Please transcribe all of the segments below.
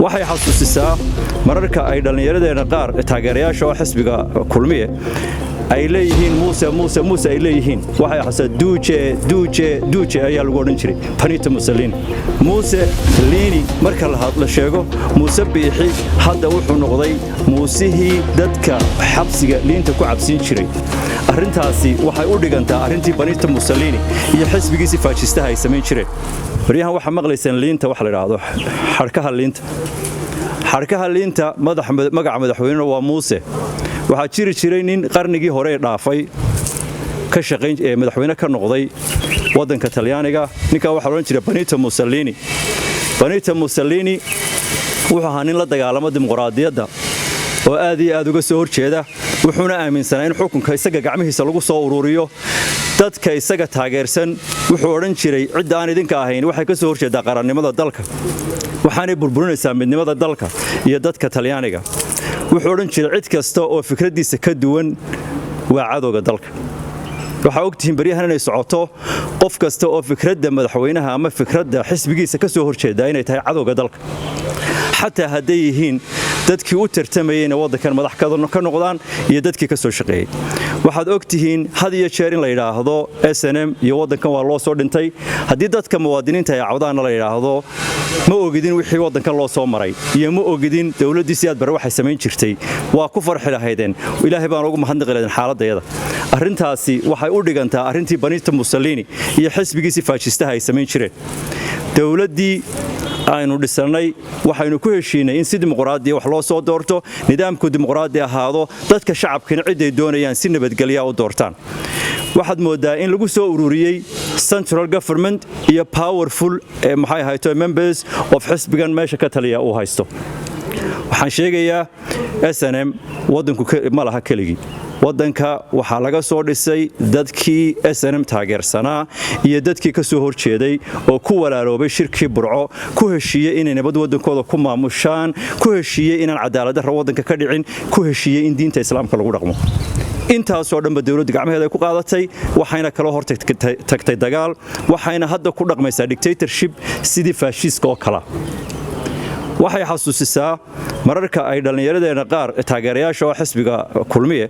Waxay xasuusisaa mararka ay dhallinyaradeenna qaar taageerayaasha oo xisbiga Kulmiye ay leeyihiin "Muuse, Muuse, Muuse" ay leeyihiin. Waxay xasuusaa "Duce, Duce, Duce" ayaa lagu odhan jiray Benito Mussolini. Muuse Liini marka la sheego, Muuse Biixi hadda wuxuu noqday Muusihii dadka xabsiga liinta ku cabsiin jiray. Arrintaasi waxay u dhigantaa arrintii Benito Mussolini iyo xisbigiisii faashistaha ay samayn jireen. Baryahan waxaa maqlayseen liinta waxa la idhaahdo xadhkaha liinta. Xadhkaha liinta, magaca madaxweynena waa Muuse. Waxaa jiri jiray nin qarnigii hore dhaafay ka shaqayn madaxweyne ka noqday waddanka Talyaaniga. Ninkaa waxaa odhan jiray Benito Mussolini. Benito Mussolini wuxuu ahaa nin la dagaalamo dimuqraadiyadda oo aad iyo aad uga soo horjeeda, wuxuuna aaminsanaa in xukunka isaga gacmihiisa lagu soo ururiyo. Dadka isaga taageersan wuxuu odhan jiray, "Cidda aan idinka ahayn waxay ka soo horjeedaa qarannimada dalka, waxaanay burburinaysaa midnimada dalka iyo dadka Talyaaniga." Wuxuu odhan jiray, cid kasta oo fikraddiisa ka duwan waa cadowga dalka. Waxaa ogtihiin baryahan inay socoto qof kasta oo fikradda madaxweynaha ama fikradda xisbigiisa ka soo horjeedaa inay tahay cadowga dalka, xataa hadday yihiin dadkii u tartamayey inay waddankan madax ka noqdaan iyo dadkii ka soo shaqeeyey. Waxaad ogtihiin had iyo jeer in la yidhaahdo SNM iyo waddankan waa loo soo dhintay. Haddii dadka muwaadiniinta ay cawdaanna, la yidhaahdo, "Ma ogidin wixii waddankan loo soo maray iyo ma ogidin dowladdii Siyaad Barre waxay samayn jirtay." Waa ku farxi lahaydeen, Ilaahay baan ugu mahadnaqi lahaydeen xaaladayada. Arrintaasi waxay u dhigantaa arrintii Benito Mussolini iyo xisbigiisii faashistaha ay samayn jireen. Dowladdii aynu dhisannay waxaynu ku heshiinay in si dimuqraadiya wax loo soo doorto, nidaamku dimuqraadi ahaado, dadka shacabkina cidday doonayaan si nabadgelya u doortaan. Waxaad mooddaa in lagu soo ururiyey central government iyo powerful, maxay ahayto, members of xisbigan meesha ka taliya uu haysto. Waxaan sheegayaa, SNM waddanku ma laha keligii. Waddanka waxaa laga soo dhisay dadkii SNM taageersanaa iyo dadkii ka soo horjeeday oo ku walaaloobay shirkii Burco, ku heshiiyey inay nabad waddankooda ku maamushaan, ku heshiiyey inaan cadaaladdarra waddanka ka dhicin, ku heshiiyey in diinta Islaamka lagu dhaqmo. Intaasoo dhanba dowladdu gacmaheeda ay ku qaadatay, waxayna kala hor tagtay dagaal, waxayna hadda ku dhaqmaysaa dictatorship sidii faashiiska oo kala. Waxay xasuusisaa mararka ay dhallinyaradeenna qaar taageerayaasha oo xisbiga Kulmiye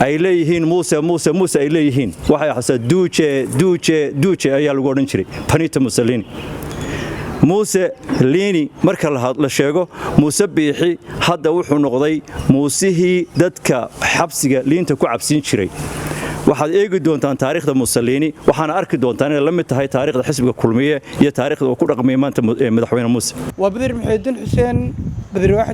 ay leeyihiin "Muuse, Muuse, Muuse" ay leeyihiin. Waxay xasuusaa "Duce, Duce, Duce" ayaa lagu odhan jiray Benito Mussolini. Muuse Liini marka la sheego, Muuse Biixi hadda wuxuu noqday Muusihii dadka xabsiga liinta ku cabsiin jiray. Waxaad eegi doontaan taariikhda Mussolini, waxaana arki doontaan inay la mid tahay taariikhda xisbiga Kulmiye iyo taariikhda uu ku dhaqmaya maanta madaxweyne Muuse. Waa Badir Muxiidiin Xuseen Badir Waaxid.